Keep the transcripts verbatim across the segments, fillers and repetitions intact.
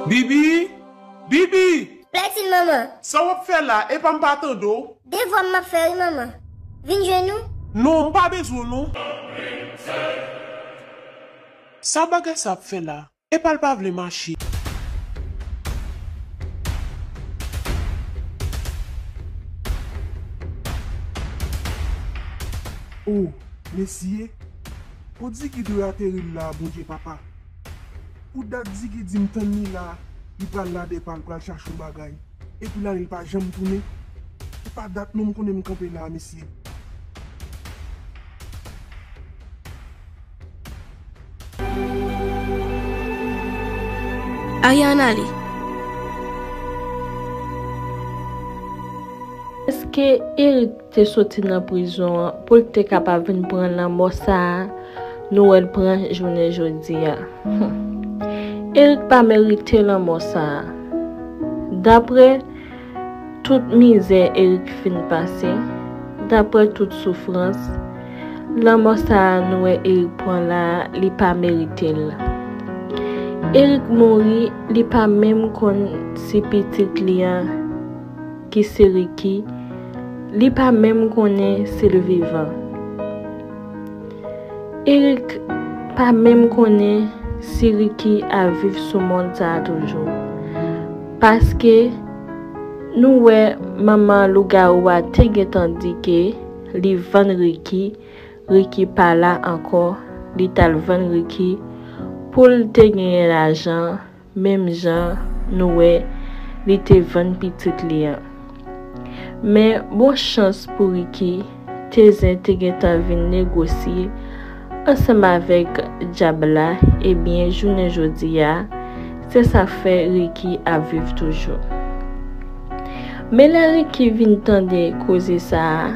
Bibi! Bibi! Platin, manman. Sa w ap fè la? Epa m pa tande w. Devwa m m ap fè wi, manman. Vin jwenn ou. Non, m pa bezwen w non. Sa bagay sa ap fè la? Epa l pa vle mache. O, mesye, o Digi dwe ateri la, Bondye papa. Pou dat Digi di m tann li la, li pral lade pa l pral chache yon bagay. Epi la li pa janm tounen. Se pa dat non m konnen m kanpe la, mesye. Ariana li. Èske Eric te soti nan prizon an pou l te kapab vin pran lanmò sa a nou wè l pran jounen jodi a? Hmm. Eric pa merite lanmò sa a. Daprè tout mizè Eric fin pase, daprè tout soufrans, lanmò sa a nou wè Eric pran la a, li pa merite l. Eric mouri, li pa menm konn si pitit li an, ki se Ricky, li pa menm konnen si l vivan. Eric pa menm konnen si Ricky ap viv sou mond sa a toujou. Paske nou wè manman lougawou a te gentan di ke li vann Ricky, Ricky pa la ankò, li t al vann Ricky pou l te genyen lajan, menm jan nou wè li te vann pitit li an. Men bon chans pou Ricky, Tezen te gentan vin negosye ansanm avèk dyab la, ebyen, jounen jodi a, se sa k fè Ricky ap viv toujou. Men lè Ricky vin tande koze sa a,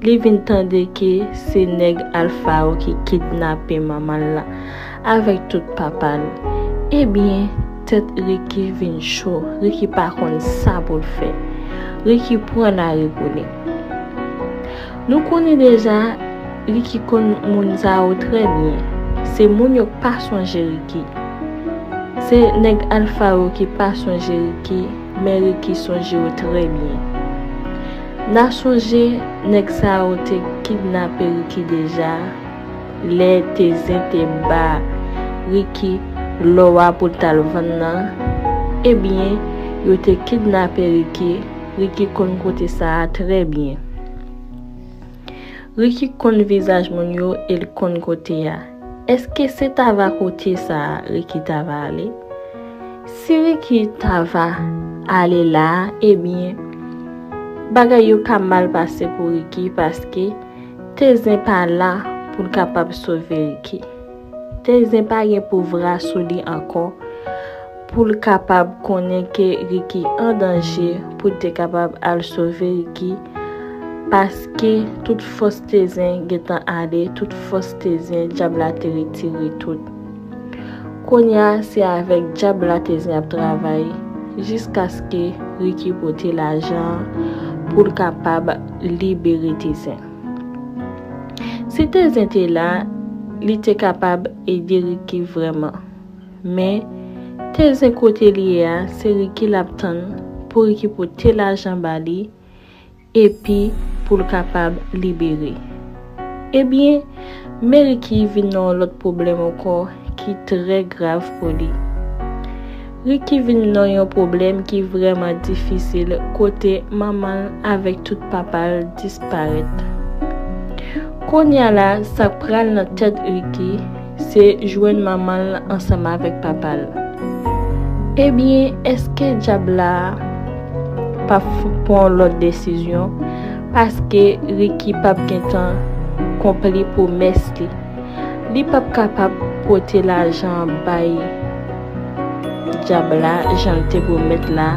li vin tande ke se nèg Alfa yo ki kidnape manman l la avèk tout papa l. Ebyen, tèt Ricky vin cho. Ricky pa konn sa pou l fè. Ricky pran lari pou li. Nou konnen deja, Ricky konn moun sa yo trè byen. Se moun yo k pa sonje Ricky. Se nèg Alfa yo ki pa sonje Ricky, men Ricky sonje yo trè byen. N a sonje nèg sa yo te kidnape Ricky deja. Lè Tezen te ba Ricky lò a pou l t al vann nan, ebyen, yo te kidnape Ricky. Ricky konn kote sa a trè byen. Ricky konn vizaj moun yo e l konn kote a. Èske se t ava kote sa a Ricky t ava ale? Si Ricky t ava ale la a, ebyen, bagay yo ka mal pase pou Ricky paske Tezen pa la pou l kapab sove Ricky. Tezen pa gen pouvwa sou li ankò pou l kapab konnen ke Ricky an danje pou l te kapab al sove Ricky, paske tout fòs Tezen gentan ale, tout fòs Tezen, dyab la te retire tout. Kounye a, se avèk dyab la Tezen ap travay jiskaske Ricky pote lajan an pou l kapab libere Tezen. Si Tezen te la, li te kapab ede Ricky vrèman. Men, Tezen kote li ye a, se Ricky l ap tann pou Ricky pote lajan ba li, epi pou l kapab libere. Ebyen, men Ricky vin nan yon lòt pwoblèm ankò ki trè grav pou li. Ricky vin nan yon pwoblèm ki vrèman difisil kote manman l avèk tout papa l disparèt. Kounye a la, sa k pral nan tèt Ricky, se jwenn manman l ansanm avèk papa l. Ebyen, èske dyab la p ap f- pran yon lòt desizyon? Paske Ricky p ap gentan konpli pwomès li. Li p ap kapab pote lajan an bay dyab la jan l te pwomèt la,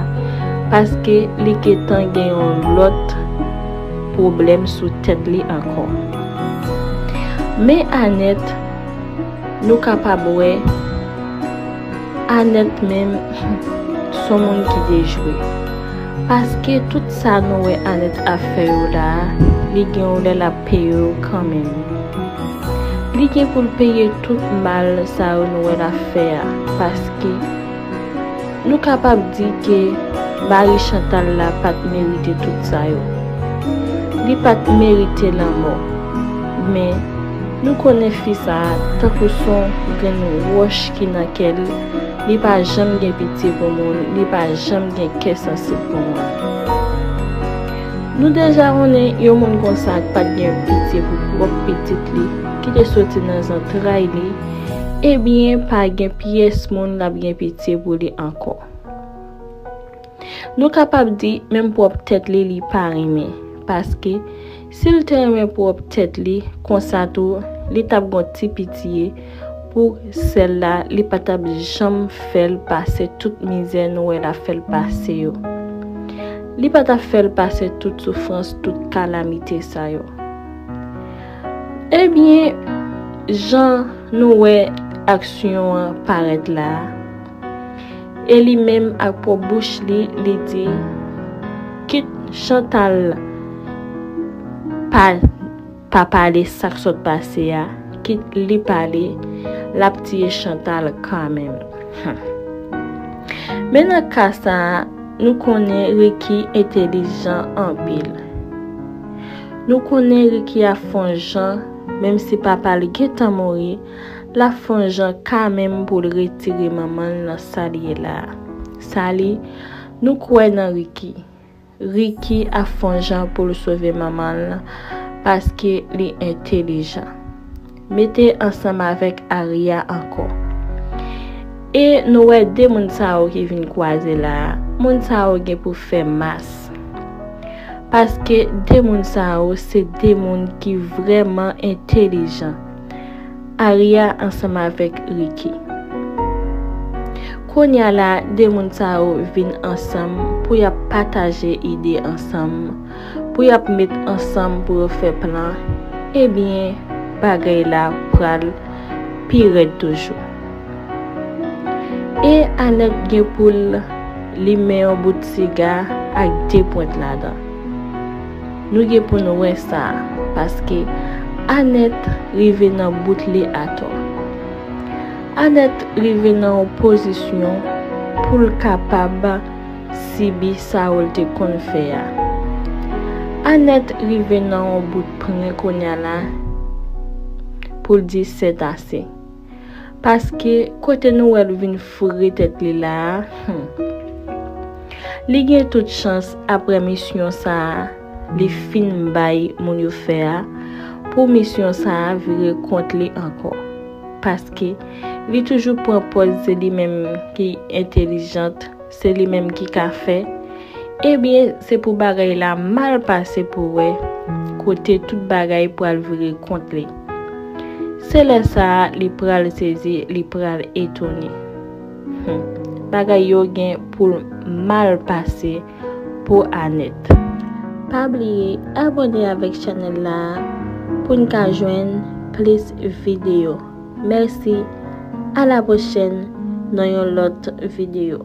paske li gentan gen yon lòt pwoblèm sou tèt li ankò. Men Anèt, nou kapab wè Anèt menm, s on moun ki dejwe. Paske tout sa nou wè Anèt ap fè yo la a, li gen yon lè l ap peye yo kanmenm. Li gen pou l peye tout mal sa yo nou wè l ap fè a, paske Nou kapab di ke mari Chantal la pa t merite tout sa yo. Li pa t merite lanmò. Men, nou konnen fi sa a, tankou s on grenn wòch ki nan kè l, li pa janm gen pitye pou moun, li pa janm gen kè sansib pou moun. Nou deja konnen yon moun konsa k pa t gen pitye pou pwòp pitit li, ki te soti nan zantray li, ebyen, pa gen pyès moun l ap gen pitye pou li ankò. Nou kapab di, menm pwòp tèt li, li pa renmen. Paske, si l te renmen pwòp tèt li, konsa tou, li t ap gen ti pitye pou sè l la, li pa t ap janm fè l pase tout mizè nou wè l ap fè l pase yo. Li pa t ap fè l pase tout soufrans, tout kalamite sa yo. Ebyen, jan nou wè aksyon an parèt la a, e li menm ak pwòp bouch li, li di, kit Chantal pa, pa pale sa k sot pase a, kit li pale, l ap tiye Chantal kanmenm. Hmm. Men nan ka sa a, nou konnen Ricky entèlijan anpil. Nou konnen Ricky ap fè yon jan, menm si papa l gentan mouri, l ap fè yon jan kanmenm pou l retire manman l nan sa l ye la a. Sali, nou kwè nan Ricky. Ricky ap fè yon jan pou l sove manman l paske li entèlijan. Mete ansanm avèk Aria ankò. E nou wè de moun sa yo ki vin kwaze la a, moun sa yo gen pou fè mas. Paske de moun sa yo se de moun ki vrèman entèlijan. Aria ansanm avèk Ricky. Kounye a la, de moun sa yo vin ansanm pou y ap pataje ide ansanm, pou y ap met ansanm pou yo fè plan, ebyen, bagay la pral pi rèd toujou. E Anèt gen pou l limen yon bout siga ak de pwent ladan. Nou gen pou n wè sa, paske Anèt rive nan bout li atò. Anèt rive nan yon pozisyon pou l kapab sibi sa yo l te konn fè a. Anèt rive nan yon bout pran kounye a la pou l di sètase. Paske kote nou wè l vin foure tèt li la a, hmm, li gen tout chans apre misyon sa a, li fin bay moun yo fè a, pou misyon sa a vire kont li ankò. Paske li toujou pran pòz se li menm ki entèlijant, se li menm ki ka fè. Ebyen, se pou bagay la mal pase pou wè kote tout bagay pral vire kont li. Se lè sa a li pral sezi, li pral etone. Hmm. Bagay yo gen pou l mal pase pou Anèt. Pa bliye abòne avèk chanèl la pou n ka jwenn plis videyo. Mèsi, a la pwochèn nan yon lòt videyo.